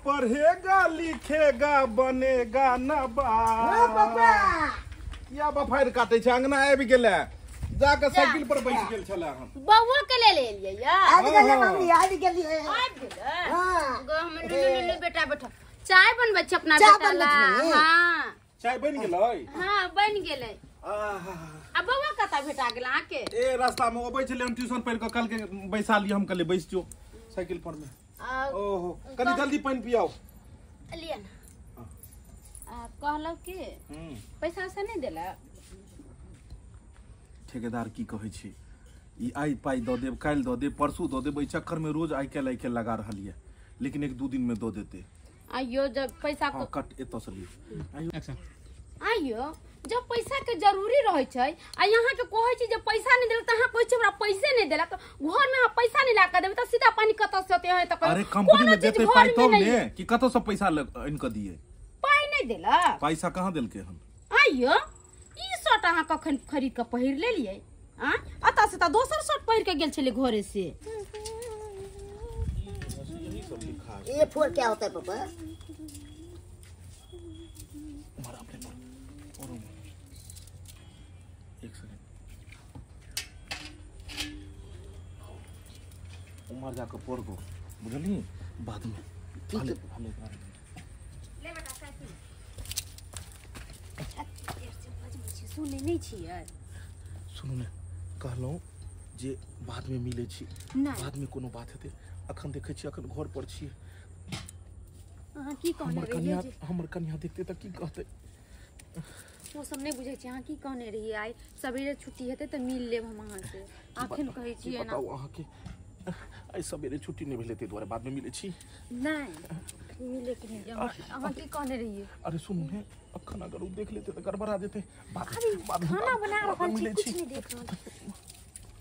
पढ़ेगा लिखेगा बनेगा नवाब। पापा या बफाइर काटे छै अंगना आबि गेलै जाके साइकिल पर बैस गेल छले हम। बौआ के ले लेलियै या आबि गेलै मम्मी आबि गेलियै आबि गेलै। हां गो हम लुलु बेटा बैठो चाय बनबै छी अपना बेटा ला। हां चाय बनि गेलै। हां बनि गेलै। आ बौआ कतऽ भेटा गेल अहाँ के? ए रास्ता में अबै छलै हम ट्यूशन पढ़ि कऽ कल के बैसा लियै हम कहलियै बैस जो साइकिल पर में। ओहो कनी जल्दी पानि पियाओ। लिअ ना। आ कहलौ कि पैसा उसा नहि देलक? ठेकेदार की कहै छै ई आइ पाइ दऽ देब काल्हि दऽ देब परसू दऽ देब, एहि चक्कर में रोज आइ काल्हि लगा रहल यऽ, लेकिन एक दू दिन में दऽ देते। आइयो जब पैसा हाँ, कट एतऽ से लियौ। आइयो जब पैसा के जरूरी रहै छै आ यहाँ के कहै छी जे पैसा नहि देलक तऽ अहाँ कहै छी हमरा पैसे नहि देलक, घर में अहाँ पैसा नहि ला कऽ देबै तऽ सीधा पानी कतऽ से होतै? तऽ अरे कंपनी में देतै पाइ तब ने कि कतऽ से पैसा आनि कऽ दियै? पाइ नहि देलक। पैसा कहाँ देलकै हन? आइयो ई शर्ट अहाँ कखन खरीद कऽ पहिर लेलियै? आ अतऽ से तऽ दोसर शर्ट पहिर के गेल छलै घरे से। ए फोर क्या होता है पापा? एक सेकंड उमर जाके पढ़ गो बुझली बाद में हले हले ले बेटा चाय पी। सुनै नहि छियै? सुनू ने कहलहुँ जे बाद में मिलै छी, बाद में कोनो बात हेतै। अखन देखै छी अखन घर पर छी। अहाँ की कहने रहियै? हमर कनिया देखतै तऽ की कहतै? ओ सब नहि बुझै छी। अहाँ की कहने रहियै आइ सबेरे छुट्टी हेतै तऽ मिल लेब हम अहाँ से? अखन कहै छियै ना। बताउ अहाँके आइ सबेरे छुट्टी नहि भेलै ताहि दुआरे बाद में मिलै छी। नहि मिले के नहि। अहाँ की कहने रहियै? अरे सुनू ने अखन अगर ओ देख लेतै तऽ गड़बड़ा जेतै। बाद खाना बना रहल छी कुछ नहि देख रहल।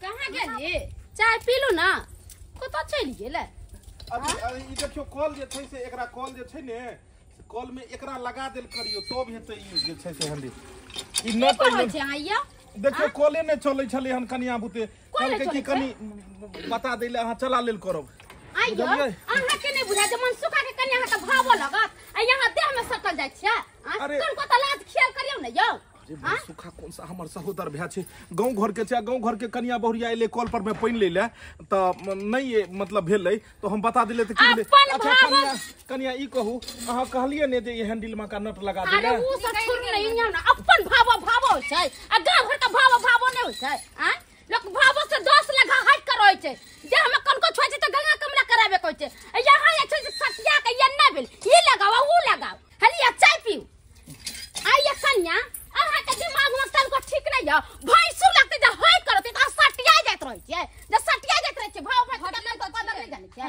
कहाँ गेलियै? चाय पीलू ना? कतऽ चलि गेलै? अभी ई देखियौ कल जे छै से एकरा कल जे छै ने कल में एकरा लगा देल करियो तब हेतै ई जे छै से हंडी। ई न कहै छै अहाँ यौ देखियौ कले नहि चलै छलै हन कनिया बुते कहलकै कि कनी बता दै ले अहाँ चला लेल करब। आइयो अहाँ के नहि बुझा जे मनसुखा के कनिया अहाँ के भावो लगत आ यहाँ देह में सटल जाइ छियै? कोन कत लाज ख्याल करियौ ने यौ। अरे मनसुखा कौन सा हमर सहोदर भाय छै? गाँव घर के छै, गाँव घर के कनिया बहुरिया एलै कल पर में पानि लै ले तऽ नहि मतलब भेलै तऽ हम बता देलियै तऽ की भेलै? अच्छा कनिया कनिया ई कहू अहाँ कहलियै ने जे ई हैंडल में का नट लगा देले? अरे उ सब छोड़ू ने इहाँ ने अपन भावो भावो होइ छै आ गाँव घर के भावो भावो नहि होइ छै। आ लोक भावो से 10 लगा हट कर रहै छै। जे हम कनको छोइ छै तऽ गंगा कमला कराबे कहै छै। यहाँ जे छै सटिया के एना भेल ई लगाओ उ लगाओ। हलिया चाय पीउ। आइया कनिया अहाँ के दिमाग में तनको ठीक नहीं है। भैंसुर लगते जे होय करते त सटिया जाइत रहै छै, जे सटिया जाइत रहै छै। भाव भाव के तनको कदर नहीं जानै छै।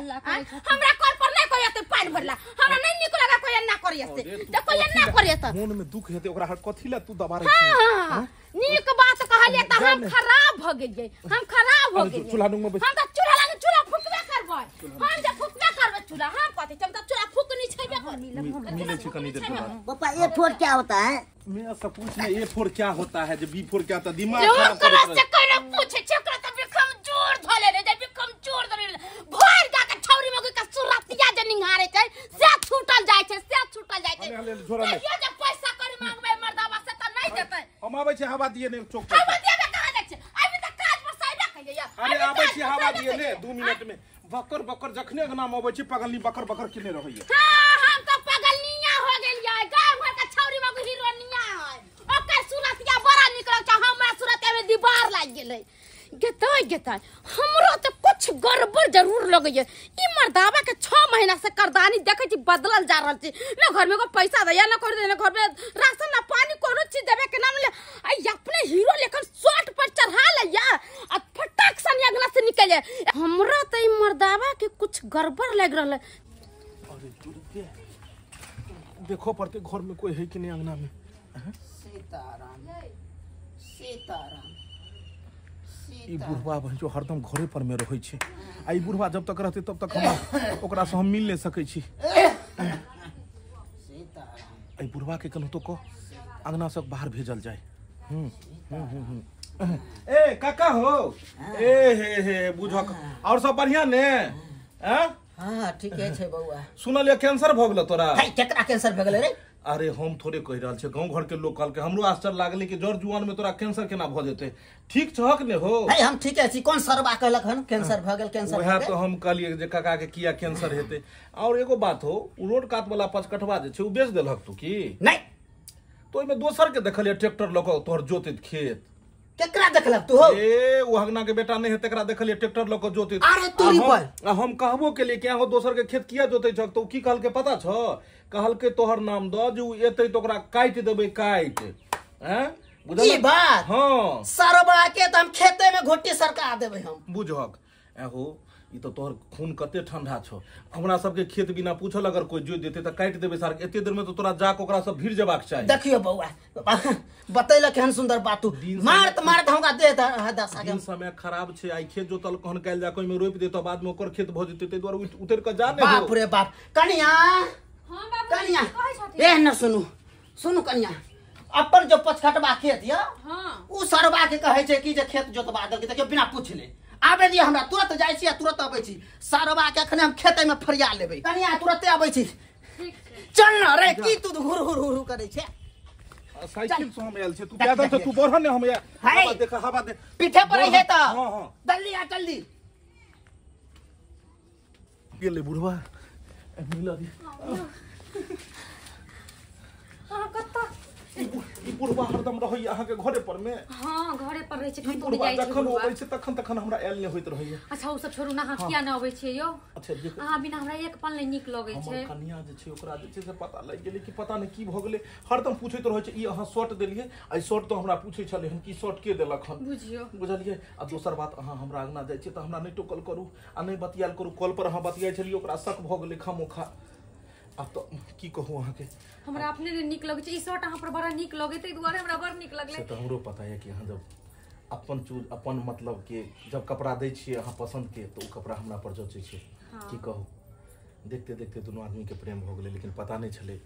हमरा कल पर नहीं कोई एते पानि भरला हमरा नहीं नीक लगा कोई एना करिए से देखो एना करिए त मन में दुख हेतै ओकरा कथि ला तू दबा रहै छी? हां नीक बात कहलिए त हम खराब भ गेलियै, हम खराब हो गेलियै। चूल्हा नुंग में बैस हम त चूल्हा लग चूल्हा फुकबे करबै। हम जे फुकबे करबै चूल्हा हम कथि हम त चूल्हा फुकनी छैबे करी। मिलै छी कनी देर के बाद। पापा ए फोर क्या होता है? मैं सब पूछने ए फोर क्या होता है जे बी फोर क्या होता है? दिमाग खराब कर से कोई पूछे छकरा त बिखम जोर धले रे जे बिखम जोर धले भर गा के छौरी में के सुरतिया जे निहारे छै से छूटल जाय छै से छूटल जाय छै। कहियो जे पैसा करी मांगबै मर्दावा से त नहीं देतै। हम आबै छी हवा दिए ने चौक पर। हवा दिए कहां जाइ छै? अभी त काज पर साइबा कहिया। अरे आबै छी हवा दिए ने 2 मिनट में। बकर बकर जखने अंगना में अबै छी पगलनी बकर बकर केने रहैया। हां हम त पगलनिया हो गेलियै। गांव घर के छौरी में हीरोनिया है ओकर सुरतिया बड़ा निक लगै छै। हमरा सुरतिया में दीवार लागि गेलै। गेतै गेतै हमरो त कुछ गड़बड़ जरूर लगैया। ई मर्दावा के 6 महीना से करदानी देखै छी बदलल जा रहल छै। न घर में को पैसा दैया न कर देने घर में राशन न पानी कोनो चीज देबे के नाम ले। आ अपने हीरो लेखन शर्ट पर चढ़ा लैया आ फटाक से अंगना से निकल जाय। हमरा त ई मर्दावा के कुछ गड़बड़ लग रहल है। अरे तुरते देखो पड़ते घर में कोई है कि नहीं अंगना में। सीताराम सीताराम। ई बुढ़वा जो हरदम घरे पर में रहै छै आ ई बुढ़वा जब तक रहतै तब तक हम ओकरा से हम मिल नहीं सकै छी। सीताराम ई बुढ़वा के कहलहुँ तो कह अंगना से बाहर भेजल जाय। ए काका हो ए हे हे बुझक और सब बढ़िया ने? हैं हां ठीके छै बौआ। सुनलियै कैंसर भ गेल तोरा? है केकरा कैंसर भ गेलै रे? अरे हम थोड़े कहि रहल छियै, गांव घर के लोग कहलकै, हमरो आश्चर्य लागलै कि जर जुआन में तोरा कैंसर केना भ जेतै। ठीक छहक ने हो? है हम ठीके छी। कोन सरबा कहलक हन कैंसर भ गेल? कैंसर वएह तो हम कहलियै जे काका के किया कैंसर हेतै। और एगो बात हो, उ रोड कात वाला पचकठवा जे छै उ बेच देलहक तू की नहीं? तो ओहिमे दोसर के देखलियै ट्रैक्टर लऽ कऽ तोहर जोतैत खेत। केकरा देखलक तू हो? ए उ हगना के बेटा नहीं है तेकरा देखलियै ट्रैक्टर लऽ कऽ जोतैत। अरे तोरी पर हम कहबो केलियै कि अहाँ दोसर के खेत किया जोतै छक, तो उ की कहलकै पता छ? कहलकै तोहर नाम दऽ जे उ एतै तऽ ओकरा काटि देबै काटि। हैं बुझल की बात? हां सरबा के तऽ हम खेते में घोटी सरका देबै हम। बुझहक एहो ई तो तोहर खून कते ठंडा छौ। हमरा सबके खेत बिना पूछल अगर कोई जोत देते तऽ काटि देबै सार। एते देर में तो तोरा जाके ओकरा सब भिड़ जेबाक चाही। देखियो बौआ बतैलक केहन सुंदर बात। तू मारत मारत हमरा दे दस दिन समय खराब छै। आई खेत जोतल कहन काल्हि जाके ओहिमे रोपि देतौ, बाद में ओकर खेत भऽ जेतै, ताहि दुआरे उतरि कऽ जा ने। बाप रे बाप। कनिया हां बाबू कनिया कहै छथिन। ए न सुनू सुनू कनिया, अपन जो पचखटबा खेत य हां उ सरबा के कहै छै कि जे खेत जोतबा देलकै। देखियो बिना पूछले आबे दिय हमरा, तुरंत जाइ छी आ तुरंत अबै छी। सरबा के अखने हम खेते में फरिया लेबै। कनिया तुरंते अबै छी। ठीक छै चल न रे, की तू घुर घुर घुर करै छै? साइकिल से हम आयल छी, तू पैदल से तू बढ़ ने। हम हवा देख, हवा दे पीछे पर है त। हां हां जल्दी आ जल्दी। गेलै बुढ़वा मिला दी। अहाँ कतऽ? ई बुढ़वा हरदम रहैया अहाँके घरे पर में? हां घरे पर रहै छै, कतौ नहि जाइ छै। जखन अबै छै तखन तखन हमरा आयल नहि होइत रहैया। अच्छा ओ सब छोड़ू ना, अहाँ किया नहि अबै छियै यौ? अच्छा अहाँ बिना हमरा एक पल नहि नीक लगै छै। हमर कनिया जे छै ओकरा जे छै से पता लागि गेलै कि पता नहि की भऽ गेलै, हरदम पूछैत रहै छै ई अहाँ शर्ट देलियै, आ ई शर्ट तऽ हमरा पूछै छलै हन कि शर्ट के देलक हन। बुझियौ बुझलियै। आ दोसर बात, अहाँ हमरा अंगना जाइ छियै तऽ हमरा नहि टोकल करू आ नहि बतियाल करू। कॉल पर अहाँ बतियाइ छलियै, ओकरा शक भऽ गेलै खामोखा। आब तऽ की कहू अहाँके, हमरा अपने ने नीक लगै छै। ई शर्ट अहाँ पर बड़ा नीक लगै, ताहि दुआरे हमरा बड़ नीक लगलै। से तऽ हमरो पता यऽ कि अहाँ जब अपन चूज अपन मतलब के जब कपड़ा दै छियै अहाँ पसंद के, तऽ ओ कपड़ा हमरा पर जचै छै। की कहू, देखते देखते दुनू आदमी के प्रेम भऽ गेलै, लेकिन पता नहि छलै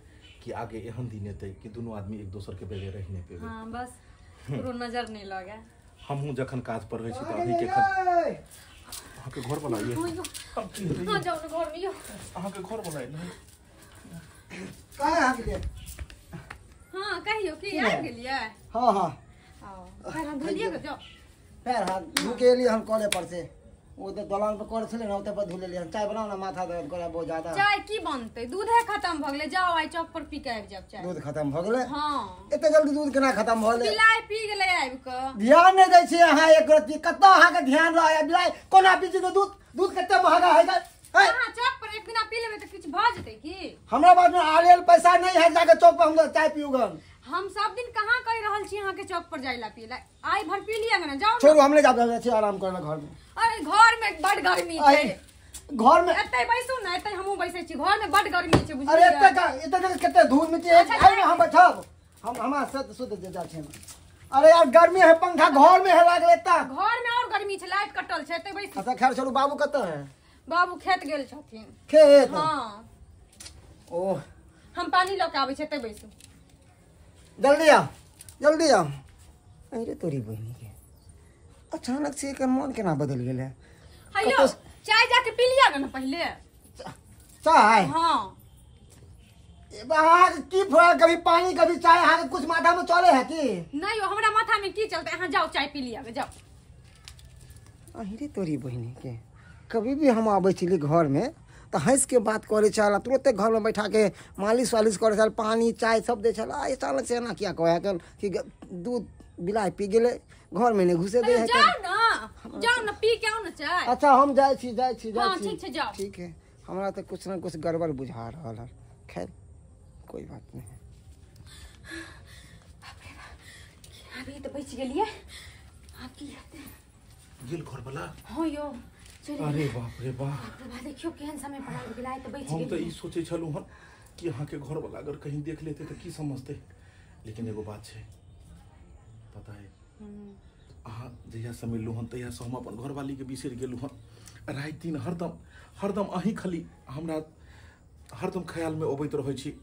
कि आगे एहन दिन एतै कि दुनू आदमी एक दोसर के बगैर रहि नहि पेबै। हां बस ककरो नजर नहि लगे। हमहूँ जखन काज पर रहै छी तऽ अहींके अहाँके घर वाला ये। हां जाउ ने घर में यौ। अहाँके घर वाला ये कहाँ आबि गेलियै? हां कहियो की आबि गेलियै? हां हां आओ पैर हाथ धोलियै के जाउ। पैर हाथ धो के एलियै हम कले पर से, ओ तऽ दलान पर कल छलै ने ओतऽ पर धो लेलियै। चाय बनाउ ने, माथा दर्द करै बहुत ज्यादा। चाय की बनतै, दूधे खत्म भऽ गेलै। जाउ आइ चौक पर पी के आबि जायब चाय। दूध खत्म भऽ गेलै? हां एते जल्दी दूध केना खत्म भऽ गेलै? बिलाइ पी गेलै आबि कऽ। ध्यान नहि दै छियै अहाँ एक रत्ती, कतऽ अहाँके ध्यान रहै? बिलाइ कोना पी जेतै दूध? दूध कते महगा हइ गै? अहाँ चौक पर एक दिना पी लेबै तऽ किछु भऽ जेतै की? हमरा बात में आरेल पैसा नहीं है जाके चौक पर हम चाय पीऊगन। हम सब दिन कहाँ कहि रहल छी अहाँ के चौक पर जाय ला पी ला। आइ भर पी लिअ ने, जाउ। छोड़ू, हम नहीं जाब, छी आराम करना घर में। अरे घर में बड़ गर्मी छै। घर में एतै बैसू ने, एतै हमहूँ बैसै छी। घर में बड़ गर्मी छै बुझलियै। अरे एतै का एतै जगह कते धूल मिट्टी है, एहि में हम बैठब। हम हमरा सत शुद्ध जे जा छै। अरे यार गर्मी है, पंखा घर में है लागल एता। घर में और गर्मी छै, लाइट कटल छै, एतै बैसू। अच्छा खैर छोड़ू, बाबू कतऽ है? बाबू खेत गेल छथिन। खेत? हाँ। ओह हम पानी लऽ के आबै छी, एतै बैसू। जल्दी आओ जल्दी आओ। अरे तोरी बहिनी के अचानक से एकर मन केना बदल गेलै? हेलो चाय जाके पी लिअ ने पहिले। चाय? हाँ। अहाँ की फरक, कभी पानी कभी चाय, अहाँ के कुछ माथा में चले है की? नहीं हमरा माथा में की चलते, अहाँ जाओ चाय पी लिअ जाओ। अरे तोरी बहिनी के कभी भी हम आबै छली घर में तऽ हँसि के बात करै छल, तुरते घर में बैठा के मालिश वालिश करै छल, पानी चाय सब दै छल। अचानक से एना किया कहै कि दूध बिलाइ पी गेलै, घर में नहीं घुसे दे है। जाओ ना, जाओ ना पी के आओ ना चाय। अच्छा हम जाइ छी जाइ छी जाइ छी। ठीक छै जाओ। ठीक है, हमरा तऽ कुछ ना कुछ गड़बड़ बुझा रहल है। खैर कोई बात नहीं। अभी तऽ बचि गेलियै, आब की हेतै? गेल घर वाला? हाँ यौ। अरे बाप रे बाप, देखियो केहन समय पर आबि गेलै, तऽ बचि हम गेलियै। तऽ ई सोचै छलहुँ हन कि अहाँके घर वाला अगर कहीं देख लेते तऽ की समझते। लेकिन एगो बात छै, पता है अहाँ जहियासँ मिललहुँ हन तहियासँ हम अपन घरवालीके बिसरि गेलहुँ हन। राति दिन हरदम हरदम अहीं खाली हमरा हरदम ख्यालमे अबैत रहै छी।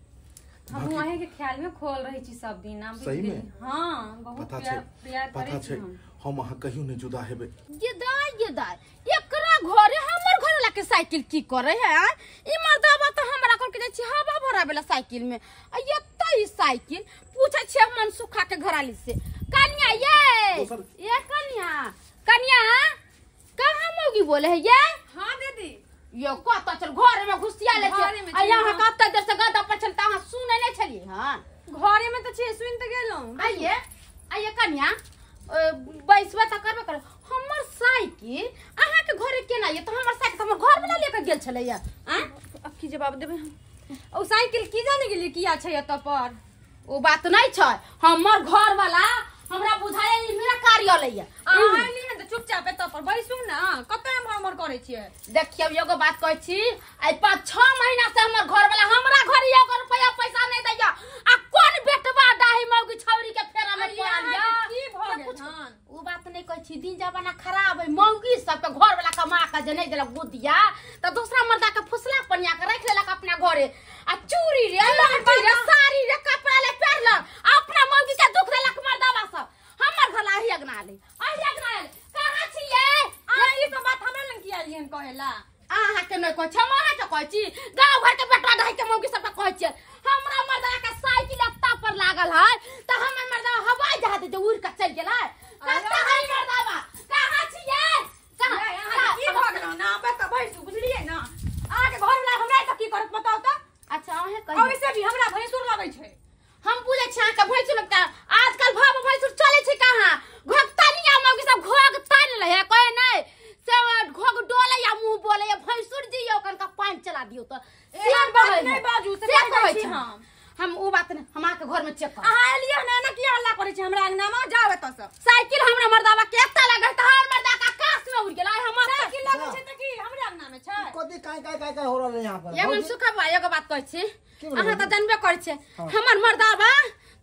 हम अहीं के ख्याल में खोल रहे छी सब दिन। सही में? हां बहुत प्यार प्यार पता करै छै छी हम अहाँ कहियो नहीं जुदा हेबै। ये दाई ये दाई, एकरा घरे हमर घर वाला के साइकिल की करे है आ ई मर्दाबा त हमरा कर के जाइ छी हवा भराबे ला साइकिल में आ एत्ता ई साइकिल पूछै छी मनसुखा के घराली से कन्या ये ये कन्या कन्या कहां मौगी बोले है ये हां दीदी यो कत चल घर में घुसिया ले छी आ यहां कत देर से गदा पर चलता अहां सुनै नै छलियै हां घरे में त छी सुन त गेलौं आइए आइए कन्या बैसबा त करबे कर हमर साइकिल अहां के घरे केना ये त हमर साइकिल हमर घर वाला लेके गेल छलैया आ अब की जवाब देबै हम ओ साइकिल की जाने गेलियै किया छै एत पर ओ बात नै छै हमर घर वाला हमरा बुझाय ई मेरा कार्यालय है अहाँ एलियै हन त चुपचाप एत पर बैसू ना कत एम्हर उम्हर करै छियै देखियौ एगो बात कहै छी आइ 5-6 महीना से हमर घर वाला हमरा घर एगो रुपया पैसा नै दैया आ कोन बेटवा डाही मौगी छौरी के फेरा में पड़ल या की भ गेल हन ओ बात नै कहै छी दिन जमाना खराब है मौगी सब के घर वाला कमा के जे नै देलक बुधिया त दूसरा मर्दा के फुसला पनिया के राख लेलक अपना घरे आ चूड़ी रे लहठी रे साड़ी रे कपड़ा ले पहिरलक अपना मौगी के दुख देलक मर्दावा सब हमर घर आही अगना ले आही अगना ले कहां छियै अहाँ ई सब बात हमरा लग किया एलियै हन कहेला अहाँ के नै कहै छी हम अहाँ के कहै छी गांव घर के बेटा ढाई के मौगी सब के कहै छियै हमरा मर्दा के साइकिल अत्ता पर लागल है त हमर मर्दा हवाई जहाज जे उड़ के चल गेलै कत्ता है मर्दावा कहां छियै कहां अहाँ की भ गेल ना बस बैसू बुझलियै ना अहाँ के घर वाला हमरा त की करत बताउ त अच्छा अहे कहियो वैसे भी हमरा भैंसुर लगै छै हम बुझै छी अहाँ के भैंसुर लगता आजकल भाव भैंसुर चलै छै कहां घोघतनिया मौगी सब घोघ तानि लै है कहे नै से घोघ डोले या मुंह बोले या भैंसुर जी यो कनका पानि चला दियो त से बात नै बाजू से कहै छी हम ओ बात नै हम अहाँ के घर में चेक कर अहाँ एलियै ना ना की हल्ला करै छी हमरा अंगना में जाउ एत से साइकिल हमरा मर्दावा के एत्ता लागल त हमर मर्दा के आकाश में उड़ गेल आइ हमर साइकिल लगै छै त की हमरा अंगना में छै कथि काय काय काय काय हो रहल है यहाँ पर ये मनसुखा भाई एगो बात कहै छी अहाँ त जानबे करै छी हमर मर्दावा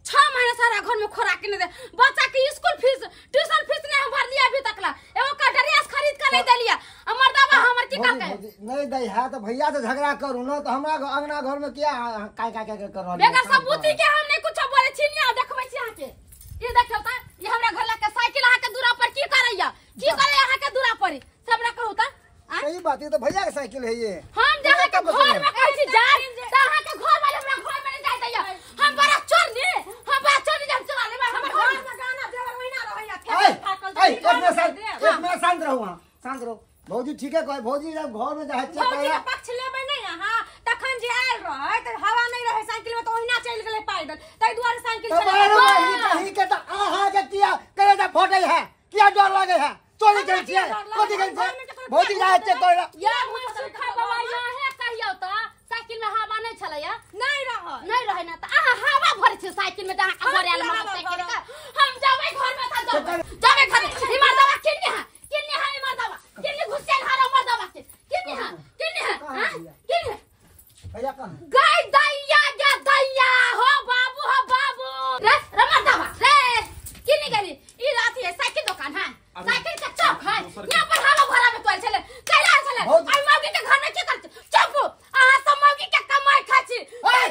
6 महीना सारा घर में खोराक नहीं दे बच्चा के स्कूल फीस ट्यूशन फीस नहीं हम भरलिया अभी तक ला एगो का ड्रेस खरीद के नहीं देलिया हमर दावा हमर की कहकै नहीं दै है त भैया से झगड़ा करू न त हमरा अंगना घर में किया काय काय काय कर रहल बेगर सबूती के हम नहीं कुछ बोले छी नहीं देखबै छी अहाँ के ई देखौ त ई हमरा घर ला के साइकिल अहाँ के दूरा पर की करैया अहाँ के दूरा पर से हमरा कहू त सही बात है तो भैया के साइकिल है ये हम जहां के घर में कहै छी जाय त अहाँ के घर वाले हमरा घर में नहीं जाय दैया हम बड़ा चोर नी हम बड़ा चोर नी हम चला लेबै हमर घर में गाना देवर ओहिना रहैया थाकल एक मिनट शांत रहू अहाँ शांत रहू भौजी ठीक है कहे भौजी जब घर में जाय छै भौजी के पक्ष लेबै नै अहाँ तखन जे आयल रहै त हवा नै रहै साइकिल में त ओहिना चलि गेलै पैदल तै दुआरे साइकिल चला कहीं के त अहाँ के किया करे त फटै है किया डर लागे है चोरी करै छियै कथि करै छियै भौजी जाय छै तोरा या मनसुखा बाबा यहाँ कहियौ त साइकिल में हवा नै छलैया नै रहै नै रहै ना त अहाँ हवा भरै छी साइकिल में त अहाँ घर आयल मोटरसाइकिल के हम जाबै घर में त जाबै घर में ई मर्दावा किन्नी है ई मर्दावा किन्नी घुसियल हरा मर्दावा के किन्नी है हां किन्नी भैया कहां गाय दैया गे दैया हो बाबू रे रे मर्दावा रे किन्नी गेली ई रात है साइकिल दुकान है साइकिल के चौक है यहाँ पर हवा भराबे तोल छले कैला छले आई मौगी के घर में की कर चुप अहाँ सब मौगी के कमाई खाइ छी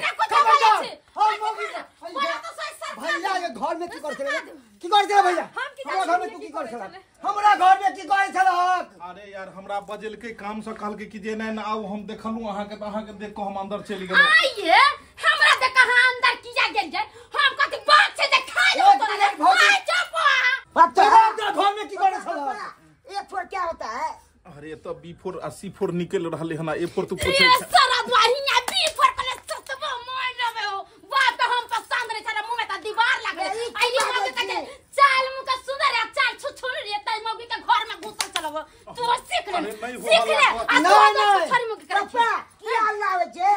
ना कुछ बोलै छी हम मौगी के बोला तो सही सरकार भैया के घर में की कर छले की कर छले भैया हमरा घर में तू की कर छले हमरा घर में की कर छले अरे यार हमरा बजेलके काम से कहलके कि जे नै ना आउ हम देखलु अहाँ के त अहाँ के देख के हम अंदर चलि गेलौ आइए हमरा देख कहां अंदर किया गेल जे हम कथि बात छै जे खा लेबै तोरा चुप बच्चा घर में की करे छले एक फोर क्या होता है अरे तो B4 आ C4 निकल रहले हना A4 तू पूछे रे सारा दुआहिया B4 कले सतबो मोय लेबे हो बाप हम पसंद नहीं छला मुंह में त दीवार लागले आइली मौगी के चाल मुंह के सुंदर आ चाल छुछुर रे तई मौगी के घर में घुसल चलबो तू सीख ले सीख ले आ ना तू ना छुछुर मुंह के पापा की हल्ला होय छै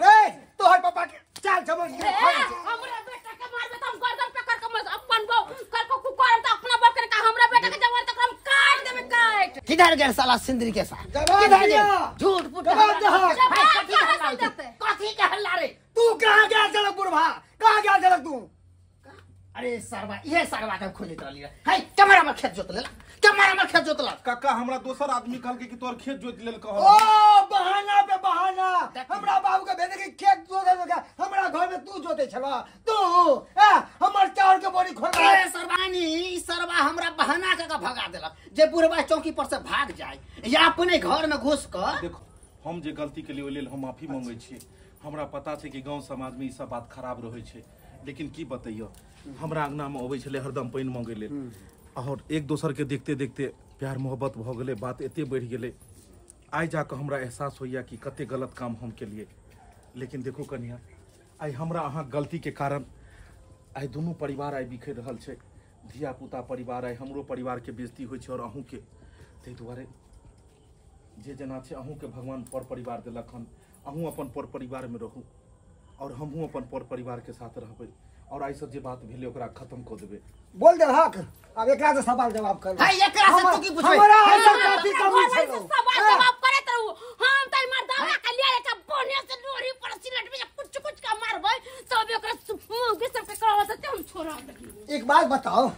रे तोहर पापा के चाल समझ के हमरा बेटा के मारबे त हम गर्दन पकड़ के मर अपन बो कल को कुकर त अपना बाप के हमरा बेटा के जवान तक हम काट देबे काट किधर गेल साला सिंदरी के साथ किधर गेल झूठ फूट कथी के हल्ला रे तू कहां गेल छलक बुढ़वा कहां गेल छलक तू अरे सरवा इहे सरवा के खोजैत रहली है कैमरा में खेत जोत लेला कैमरा में खेत जोतला काका हमरा दोसर आदमी कहलके कि तोर खेत जोत लेल कह ओ बहाना पे बहाना हमरा बाबू के भेजे के खेत जोते हमरा घर में तू जोते छला तू हमर चाउर चाउर के बोरी खोल ए सरवानी, ई सरवा हमरा बहाना के भगा देलक जे बुढ़वा चौकी पर से भाग जाए या अपने घर में घुस कर। देखो हम जे गलती के लिए ओहि लेल हम माफी मांगे छी। हमरा पता छै कि गांव समाज में ई सब बात खराब रहै छै, लेकिन की बतैयो हमरा अंगना में अबै छलै हरदम पानि मांगे लेल और एक दोसर के देखते देखते प्यार मोहब्बत भ गेलै, बात एते बढ़ि गेलै। आइ जाके हमरा एहसास होइया कि कते गलत काम हम केलिए। लेकिन देखो कनिया, आइ हमरा अहाँ गलती के कारण आइ दुनू परिवार आइ बिखरि रहल छै। धिया पुता परिवार आइ हमरो परिवार के बेइज्जती होइ छै और अहूँ के। ताहि दुआरे जे जेना छै अहूँ के भगवान पर परिवार देलक हन, अहूँ अपन पर परिवार में रहू और हमहूँ अपन पर परिवार के साथ रहबै और आइ सब जे बात भेलै ओकरा खत्म कऽ देबै। बोल देलहक, अब एकरा से सवाल जवाब कर। है एकरा से तू की पूछबै? हमरा ऐसा कथी कमी छै? सवाल जवाब करैत रहू। हम त मर्दाना के लिए एक बोने से लोरी पर सिलट में कुछ कुछ का मारबै तब ओकरा मुंह के सब के करवत ते हम छोड़ा देबै। एक बात बताओ,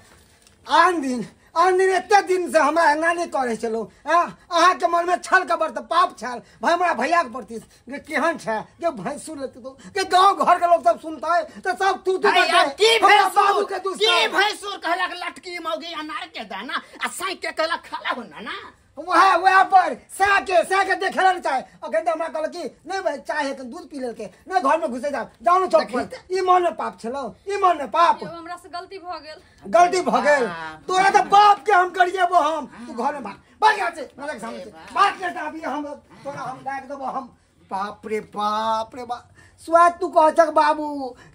आन दिन आन दिन एते दिन से हमरा एना नहीं करे छलो, अहाँ के मन में छल के बड़ पाप छल भाई हमरा भैया के प्रति जे केहन छै जे भैंसुर लेते तो के गांव घर के लोग सब सुनता है तो सब तू तू करता है। की बाबू के भैंसुर की भैंसुर कहलक लटकी मौगी अनार के दाना आ साई के कहलक खाला हो ना वह वह पर सा के देखे ला चाहे। अखन त हमरा कहलक कि नहीं भाई चाय है दूध पी लेलके नहीं घर में घुसे जा जाओ न चौक पर। ई मन में पाप छलो, ई मन में पाप। हमरा से गलती भ गेल, गलती भ गेल तोरा त बाप के हम करिएबो। हम तू घर में भाग भाग यहाँ से, मेरे सामने से भाग के अभी हम तोरा हम डाक देबो हम। बाप रे बाप रे बाप, स्वाद तू कहत बाबू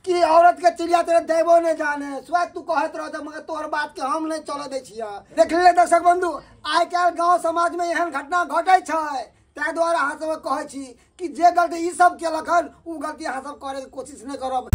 कि औरत के चिड़िया तेरे देबो नहीं जाने। स्वाद तू कहत रह मगर तोहर बात के हम नहीं चल दै छियै। देख ले दर्शक बंधु, आइ काल्हि गाँव समाज में एहन घटना घटै छै, ताहि दुआरे अहाँ सबके कहै छी कि जे गलती ई सब केलक हन उ गलती अहाँ सब करे के कोशिश नहीं करब।